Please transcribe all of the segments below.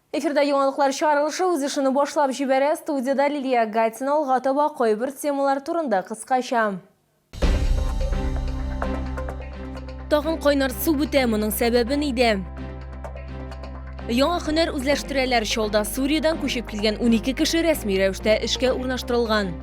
Эфирда яңалыклар чыгарылышы үз эшен башлап җибәрә. Студиядә Лилия Гатина алга таба кайбер темалар турында кыскача. Тагын кайнар су бетә, моның сәбәбе нидә? Яңа һөнәр үзләштерәләр. Чалда Суриядән күчеп килгән 12 кеше рәсми рәвештә эшкә урнаштырылган.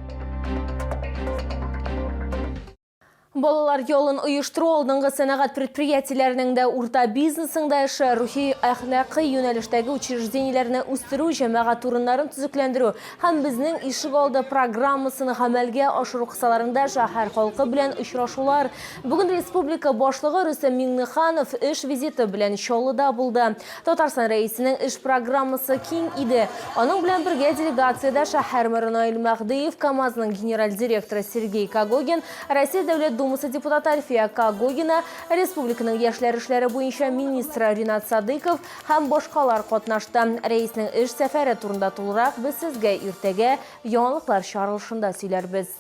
Балалар ялын оештыру алдынгы сәнәгать предприятиеләренең дә, урта бизнесның да эше, рухи-әхлакый юнәлештәге учреждениеләрне үстерү, җәмәгать урыннарын төзекләндерү һәм Безнең ишегалды программасын гамәлгә ашыру кысаларында шәһәр халкы белән очрашулар. Бүген республика Башлыгы Рөстәм Миңнеханов эш визиты белән Чаллыда булды. Татарстан Рәисенең эш программасы киң иде. Аның белән бергә делегациядә шәһәр мэры Наил Мәһдиев, КАМАЗның генераль директоры Сергей Когогин, Россия Дәүләт Думасы депутаты Альфия Когогина, республиканың яшьләр эшләре буенча министры Ринат Садыйков һәм башкалар катнашты. Рәиснең эш сәфәре турында тулырак без сезгә иртәгә яңалыклар чыгарылышында сөйләрбез.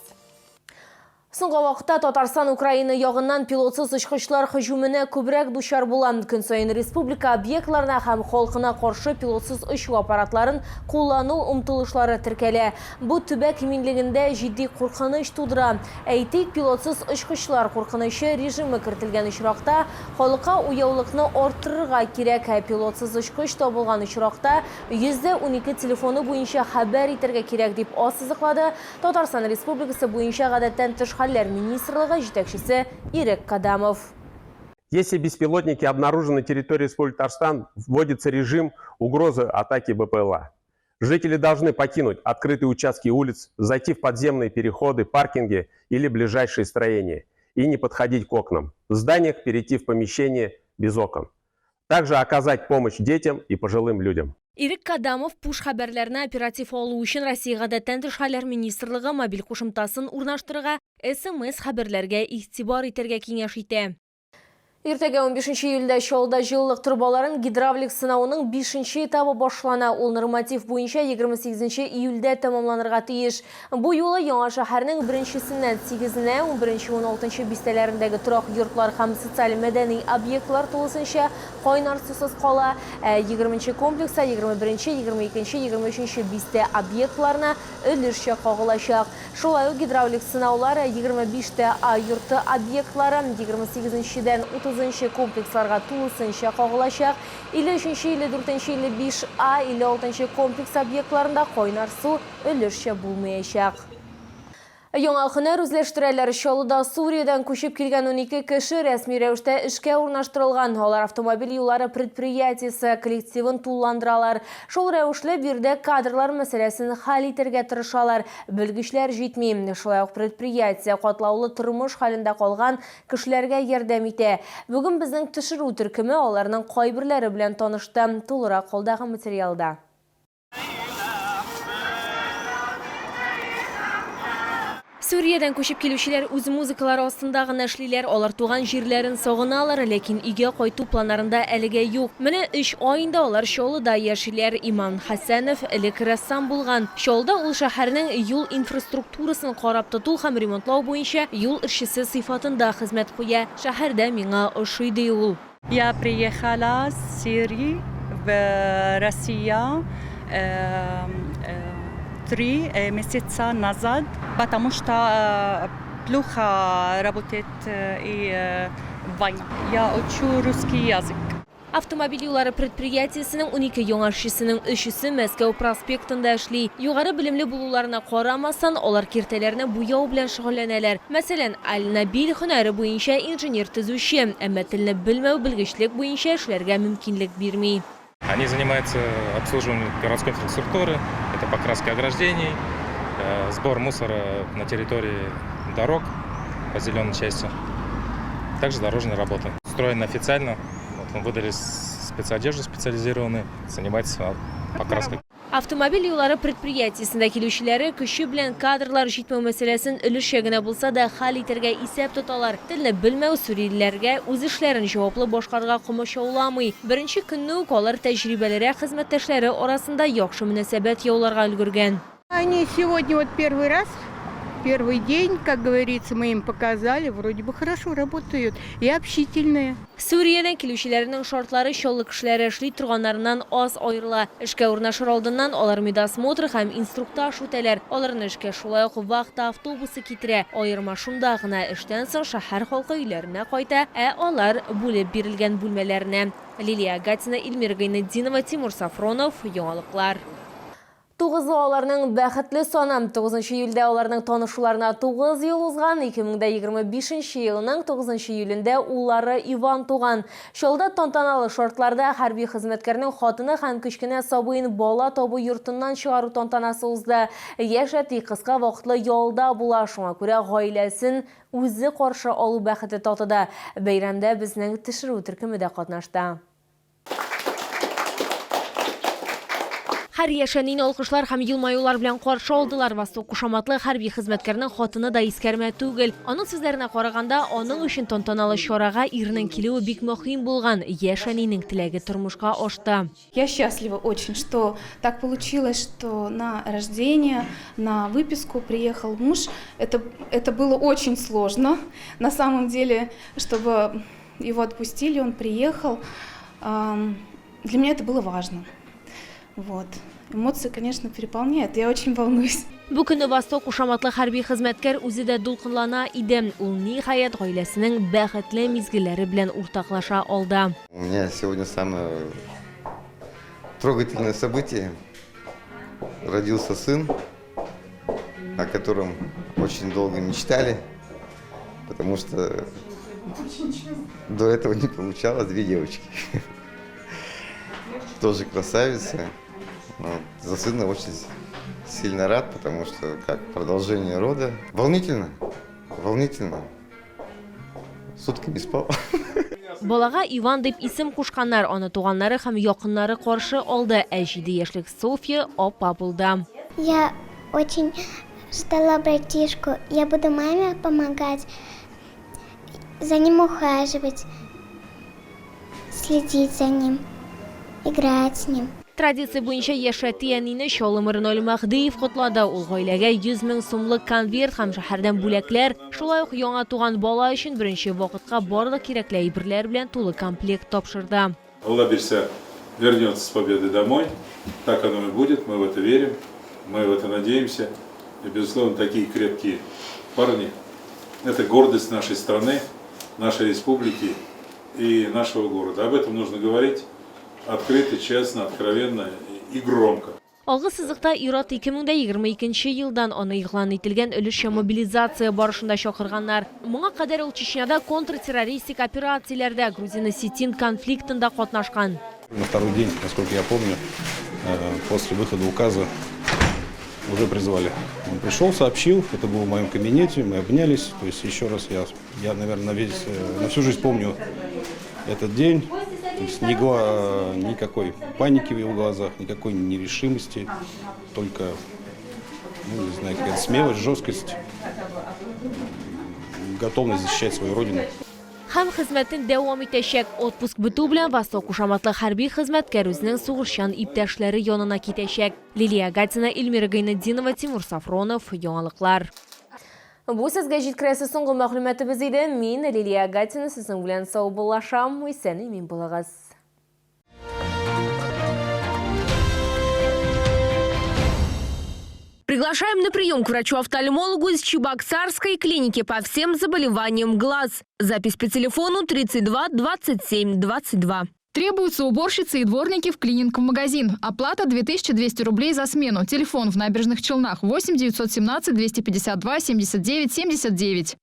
Соңгы вакытта Татарстан Украина ягыннан пилотсыз очкычлар һөҗүменә күбрәк дучар була. Көн саен республика объектларына һәм халкына каршы пилотсыз очу аппаратларын куллану омтылышлары теркәлә. Бу төбәк иминлегендә җитди куркыныч тудыра. Әйтик, пилотсыз очкычлар куркынычы режимы кертелгән очракта, халыкка уяулыкны арттырырга кирәк, ә пилотсыз очкыч табылган очракта, 112 телефоны буенча хәбәр итәргә кирәк, дип ассызыклады Татарстан Республикасы буенча Гадәттән тыш хәлләр министрлыгы җитәкчесе Ирек Кадамов. Если беспилотники обнаружены на территории Республики Татарстан, вводится режим угрозы атаки БПЛА. Жители должны покинуть открытые участки улиц, зайти в подземные переходы, паркинги или ближайшие строения и не подходить к окнам. В зданиях перейти в помещение без окон. Также оказать помощь детям и пожилым людям. Ирек Кадамов пуш хәбәрләрне оператив алу өчен Россия Гадәттән тыш хәлләр министрлыгы мобиль кушымтасын урнаштырырга, СМС-хәбәрләргә игътибар итәргә киңәш итә. Иртәгә 15 июльдә Чаллыда җылылык торбаларын гидравлик сынауның бишенче этабы башлана. Ул норматив буенча 28 июльдә тәмамланырга тиеш. Бу юлы яңа шәһәрнең беренчесеннән сигезенә, унберенче, уналтынчы бистәләрендәге торак йортлар һәм социаль-мәдәни объектлар тулысынча кайнар сусыз кала, ә егерменче комплекста егерме беренче, 22нче, 23нче бистә объектларына өлешчә кагылачак. Шулай ук гидравлик сынаулар 25 тә А йорты объектлары, 28 нчедән 30 нчы комплексларга тулысынча кагылачак, 53 нче, 54 нче, 55 А, 56 нчы комплекс объектларында кайнар су өлешчә булмаячак. Яңа һөнәр үзләштерәләр. Чаллыда Суриядән күчеп килгән 12 кеше рәсми рәвештә эшкә урнаштырылган. Алар автомобиль юллары предприятиесе коллективын тулыландыралар. Шул рәвешле биредә кадрлар мәсьәләсен хәл итәргә тырышалар. Белгечләр җитми. Шулай ук предприятие катлаулы тормыш хәлендә калган кешеләргә ярдәм итә. Бүген безнең төшерү төркеме аларның кайберләре белән танышты. Тулырак алдагы материалда. Сүриядән күчеп килүчеләр үз музыкалары астында гына эшлиләр. Алар туган җирләрен сагыналар, ләкин өйгә кайту планнарында әлегә юк. Менә өч ай инде алар Чаллыда яшиләр. Иман Хәсәнов элек рәссам булган. Чаллыда ул шәһәрнең юл инфраструктурасын карап тоту һәм ремонтлау буенча юл эшчесе сыйфатында хезмәт куя. Шәһәрдә миңа ошый, ди ул. Я приехала с Сирии в Россию 3 месяца назад, потому что плохо работает и война. Я учу русский язык. Автомобиль юллары предприятиесенең 12 яңа эшчесенең өчесе Мәскәү проспектында эшли. Югары белемле булуларына карамастан, алар киртәләрне буяу белән шөгыльләнәләр. Мәсәлән, Аль-Набиль һөнәре буенча инженер-төзүче, әмма телне белмәү белгечлек буенча эшләргә мөмкинлек бирми. Они занимаются обслуживанием городской инфраструктуры, это покраска ограждений, сбор мусора на территории дорог по зеленой части, также дорожные работы. Устроены официально, вот им выдали спецодежду специализированную, занимаются покраской. Автомобиль юллары предприятиесендә килүчеләре көче белән кадрлар җитмәү мәсьәләсен өлешчә генә булса да хәл итәргә исәп тоталар. Телне белмәү сүриялеләргә үз эшләрен җаваплы башкарырга комачауламый. Беренче көнне үк алар тәҗрибәлерәк хезмәттәшләре арасында яхшы мөнәсәбәт яуларга өлгергән. Они сегодня вот первый раз. Первый день, как говорится, мы им показали, вроде бы хорошо работают и общительные. Сүриядән килүчеләрнең шартлары Чаллы кешеләре эшли торганнарыннан аз аерыла. Эшкә урнашыр алдыннан алар медосмотр һәм инструктаж үтәләр. Аларны эшкә шулай ук вахта автобусы китерә. Аерма шунда гына, эштән соң шәһәр халкы өйләренә кайта, ә алар бүлеп бирелгән бүлмәләренә. Лилия Гатина, Эльмира Гайнетдинова, Тимур Сафронов, Яңалыклар. Тугызы аларның бәхетле саны. 9 июльдә аларның танышуларына 9 ел узган, 2025 елның 9 июлендә уллары Иван туган. Чаллыда тантаналы шартларда хәрби хезмәткәрнең хатыны һәм кечкенә сабыен бала табу йортыннан чыгару тантанасы узды. Яшь әти кыска вакытлы ялда була, шуңа күрә гаиләсен үзе каршы алу бәхете татыды. Бәйрәмдә безнең төшерү төркеме дә катнашты. Һәр яшь әнине алкышлар һәм елмаюлар белән каршы алдылар. Восток кушаматлы хәрби хезмәткәрнең хатыны да искәрмә түгел. Аның сүзләренә караганда, аның өчен тантаналы чарага ирнең килүе бик мөһим булган. Яшь әнинең теләге тормышка ашты. Я счастлива очень, что так получилось, что на рождение, на выписку приехал муж. Это было очень сложно, на самом деле, чтобы его отпустили, он приехал. Для меня это было важно. Вот. Эмоции, конечно, переполняют, я очень волнуюсь. Бу көнне Восток кушаматлы хәрби хезмәткәр үзе дә дулкынлана иде. Ул, ниһаять, гаиләсенең бәхетле мизгелләре белән уртаклаша алды. У меня сегодня самое трогательное событие. Родился сын, о котором очень долго мечтали, потому что до этого не получалось, две девочки. Тоже красавицы. Но за сына очень сильно рад, потому что как продолжение рода. Волнительно, волнительно. Сутками не спал. Балага Иван дип исем кушканнар, аны туганнары һәм якыннары каршы алды, ә 7 яшьлек Софья апа булды. Я очень ждала братишку. Я буду маме помогать, за ним ухаживать, следить за ним, играть с ним. Традиция буенча яшь әти-әнине Чаллы мэры Наил Мәһдиев котлады. Ул гаиләгә 100 мең сумлык конверт һәм шәһәрдән бүләкләр, шулай ук яңа туган бала өчен беренче вакытка барлык кирәкле әйберләр белән тулы комплект тапшырды. Алла бирсә, вернется с победой домой. Так оно и будет, мы в это верим, мы в это надеемся. И, безусловно, такие крепкие парни – это гордость нашей страны, нашей республики и нашего города. Об этом нужно говорить открыто, честно, откровенно и громко. Алгы сызыкта ир-ат 2022 елдан, аны игълан ителгән өлешчә мобилизация барышында чакырганнар. Моңа кадәр ул Чечняда контртеррористик операцияләрдә, грузин-осетин конфликтында катнашкан. На второй день, насколько я помню, после выхода указа уже призвали. Он пришел, сообщил, это было в моем кабинете, мы обнялись. То есть еще раз я, наверное, на всю жизнь помню этот день. То есть никакой паники в его глазах, никакой нерешимости, только, ну, не знаю, какая-то смелость, жесткость, готовность защищать свою родину. Һәм хезмәтен дәвам итәчәк. Отпуск бетү белән Восток кушаматлы хәрби хезмәткәр үзенең сугышчан иптәшләре янына китәчәк. Лилия Гатина, Эльмира Гайнетдинова, Тимур Сафронов, Яңалыклар. Бу сезгә җиткерәсе соңгы мәгълүматыбыз иде. Мин, Лилия Гатина, сезнең белән саубуллашам. Исән имин булыгыз. Приглашаем на прием к врачу-офтальмологу из Чебоксарской клиники по всем заболеваниям глаз. Запись по телефону 32 27 22. Требуются уборщицы и дворники в клининг-магазин. Оплата 2200 рублей за смену. Телефон в Набережных Челнах 8 917 252 79 79.